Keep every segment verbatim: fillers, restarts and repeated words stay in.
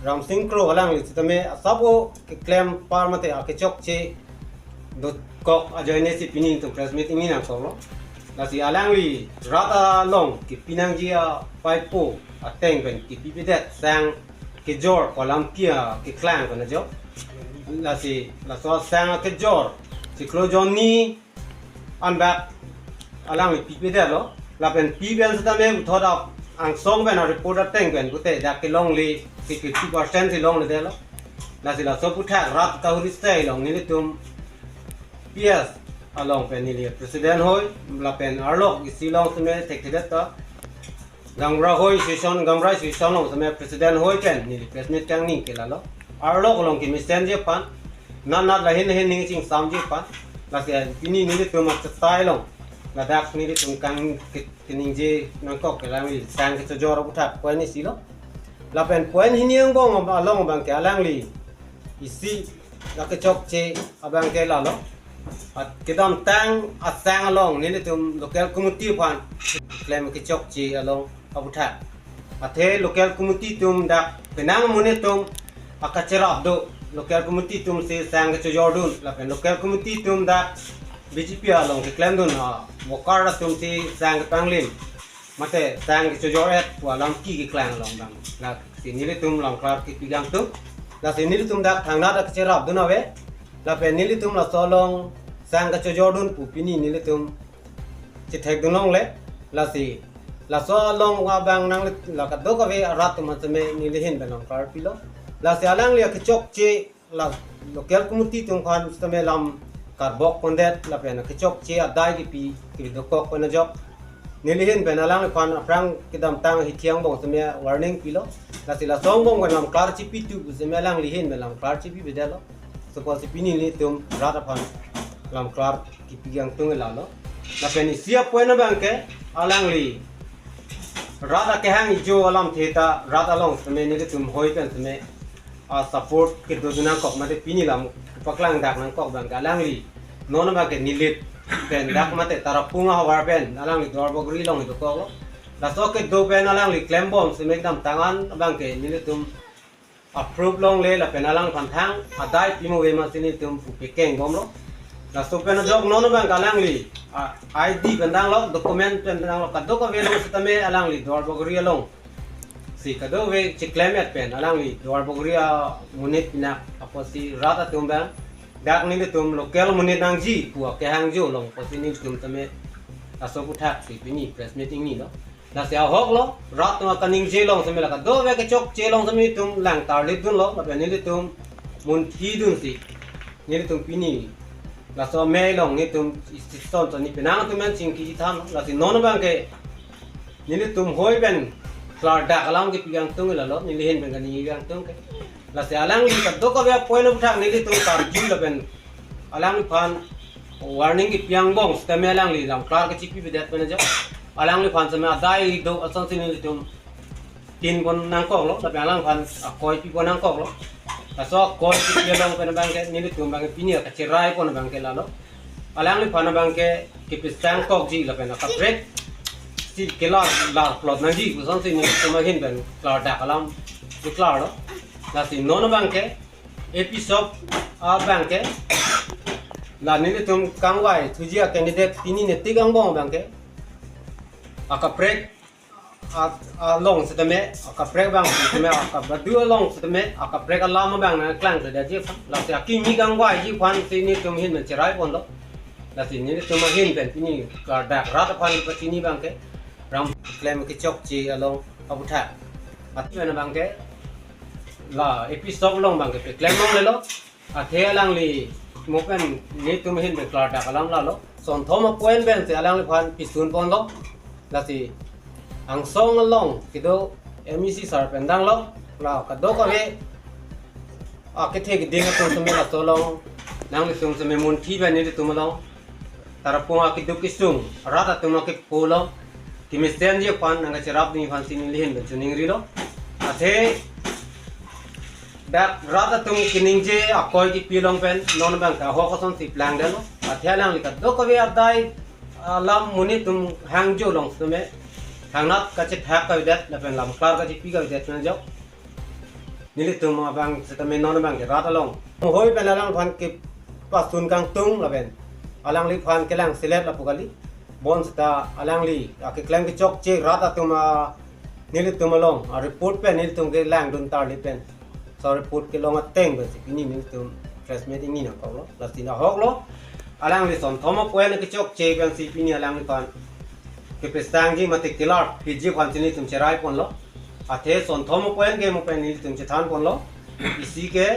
Ramsing Kro alangli sitame asap o keklem apar mate akechokche dokok ajoine si pini itum press meet ingni nangkoklo. Lasi alangli rat along kepi nangji apaipo ateng pen kepipedet sang kejor pu alam ke-, keklang pen ajok. Lasi laso sang kejor chiklo jonni anbak alangli pipedetlo. Lapen pi pen sitame puthot angsong pen a-report ateng pen pute dak kelongle si fifty percent si longledetlo. Lasi laso aphuthak rat kahuri stay along nelitum P S along pen neli president hoi, lapen arlok isi along sitame thekthedet ta Gaonbura hoi association, Gaonbura association along sitame president hoi pen neli press meet kangni ke lalo. Arlok along kemesenji aphan, nat nat lahin lahin ning chingsamji aphan. Lasi pini nelitum achetai along ladak nelitum kang ke-, keningje nangkok ke alangli sang kechojor aphuthak point isi lo. Lapen point hini angbong along abangke alangli isi la kechokche abangke lalo. At kedamtang asang along nelitum local committee aphan klem kechokche along aphuthak. Athe local committee atum dak penang amonit atum akacherap do, local committee atum si sang kechojordun, lapen local committee atum dak B J P along keklemdun a-worker atum si sang kepanglim mate sang kechojor-et pu alam ke-, keklang along abang. Lasi nelitum lamklar kepi kangtung. Lasi nelitum dak thangnat akacherapdun ave. Lapen nelitum laso along sang kechojordun pu pini nelitum chethekdun longle. Lasi laso along abang nang la kadokave arat atum sitame neli ahin pen lamklar pilo. Lasi alangli akechokche la local committee atum aphan sitame lam karbok pondet lapen kechokche adai kepi kedokok pen ajok. Neli ahin pen alangliphan aphrang kedamtang hithi angbong sitame warning pilo. Lasi laso angbong pen lamklar chipitu pu sitame alangli ahin pen lamklar chipipedetlo. Suppose pini nelitum rat aphan lamklar kepi kangtung lalo. Lapen isi a-point abangke alangli rat akehang ijo alamthe ta rat along sitame nelitum hoi pen sitame a-support kedodun nangkok mate pini lam paklang dak nangkok abangke alangli non abangke Nilip pen dak mate Tarapung ahavar pen alangli Duarbagori along dokoklo. Laso kedo pen alangli klembom sitame kedamtang an abangke nelitum approve longle lapen alangphan thang adai pimo ave ma si nelitum pu pekengbomlo. Laso pen ajok non abangke alangli a-I D pen danglok, document pen danglok, kadokave along sitame alangli Duarbagori along si kadokave chiklemet pen alangli Duarbagori amonit pinak apotsi rat atum abang dak nelitum local monit nangji pu akehang jo along apotsi nelitum sitame laso aphuthak si pini press meet ingnilo. Lasi ahoklo, rat atum akaningje along sitame la kadokave kechokche along sitame nelitum lang tarlitdunlo, lapen nelitum munthidunsi nelitum pini laso amei along nelitum institution ta ni penang atum men chingki than, lasi non abangke nelitum hoi pen klardak alam kepi kangtung lalo, neli ahin pen kaningje kangtung ke. Lasi alangli kadokave a-point aphuthak nelitum karju lapen alangliphan warning kepi angbong sitame alangli lamklar kechipipedet pen ajok. Alangliphan sitame adai do asonsi nelitum tin pon nangkoklo, lapen alangliphan akoi pi pon nangkoklo. Laso akoi kepi along pen abangke nelitum abangke pini akacherai pon abangke lalo. Alangliphan abangke kepesang kokji lapen akaprek si kelar larplot nangji pu asonsi nelitum ahin pen klardak alam keklarlo. Lasi non abangke A P shop abangke la nelitum kangvai thuji a-candidate pini netik angbong abangke akaprek a-, along sitame, akaprek abang sitame, akabadu along sitame, akaprek alam abang nangklangkledetji aphan, lasi akimi kangvaiji aphan si nelitum ahin pen cherai ponlo. Lasi nelitum ahin pen pini klardak rat aphan pachini abangke ram klem kechokche along aphuthak. Athe pen abangke la A P shop along abangke peklem longlelo. Athe alangli mo pen nelitum ahin pen klardak alam lalo. Sonthom a-point pensi alangliphan pisun ponlo. Lasi angsong along kedo M A C sir pen danglok, la kadokave akethe keding atum sitame laso along nanglitum sitame munthi pen nelitum along Tarapung akeduk kesung, rat atum akepo along kemesenji aphan nangkacherapji aphan si neli ahin pen chiningrilo. Athe dak rat atum keningje akoi kepi along pen non abangke ahok asonsi plangdetlo. Athe alangli kadokave adai alam monit atum hangjo along sitame thangnat kachethak kavedet lapen lamklar kachepi kavedet pen ajok. nelitum abang seta me non abang ke rat along mohoi pen alangliphan kepasun kangtung lapen alangliphan kelang selet lapu kali. Bonseta alangli akeklem kechokche rat atum a nelitum along a report pen nelitum kelangdun tarli pen, so report kelong ateng pensi pini nelitum press meet ingni nangkoklo. Lasi nahoklo, alangli sonthom a-point kechokche pensi pini alangliphan kepesangji mate kelar piji aphansi nelitum cherai ponlo. Athe sonthom a-point ke mo pen nelitum chethan ponlo. Isi ke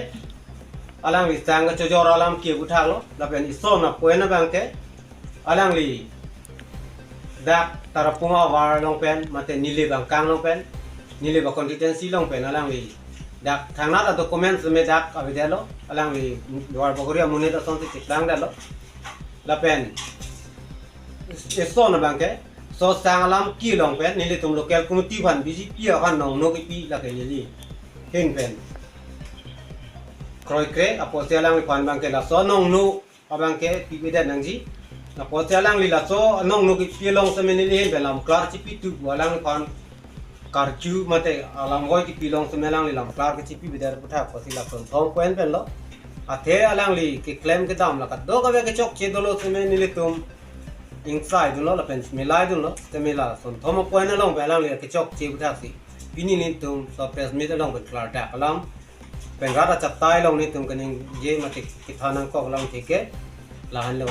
alangli sang kachojor alam ke puthaklo. Lapen ison a-point abang ke alangli dak Tarapung ahavar along pen mate Nilip angkang along pen, Nilip a-constituency along pen alangli dak thangnat a-document seme dak avedetlo. Alangli Duar Bagori amonit asonsi cheklangdetlo. Lapen ison abang ke so sang alam kelong pen nelitum local committee aphan B J P aphan nongno kipi lake neli ahin pen kroikre apotsi alangliphan abang ke laso nongno abang ke pipedet nangji. Apotsi alangli laso nongno kipi along seme neli ahin pen lamklar chipi tu alangliphan karju mate alam hoi kipi along seme alangli lamklar kechipipedet puthak apotsi la sonthom a-point penlo. Athe alangli keklem kedam la kadokave kechokche dolo seme nelitum ingsaidunlo lapen milaidunlo. Seme la sonthom a-point along pen alangli kechokche puthaksi pini nelitum so press meet along pen klardak alam pen rat achatai along nelitum kaningje mate kethan nangkok alam theke lahenlo.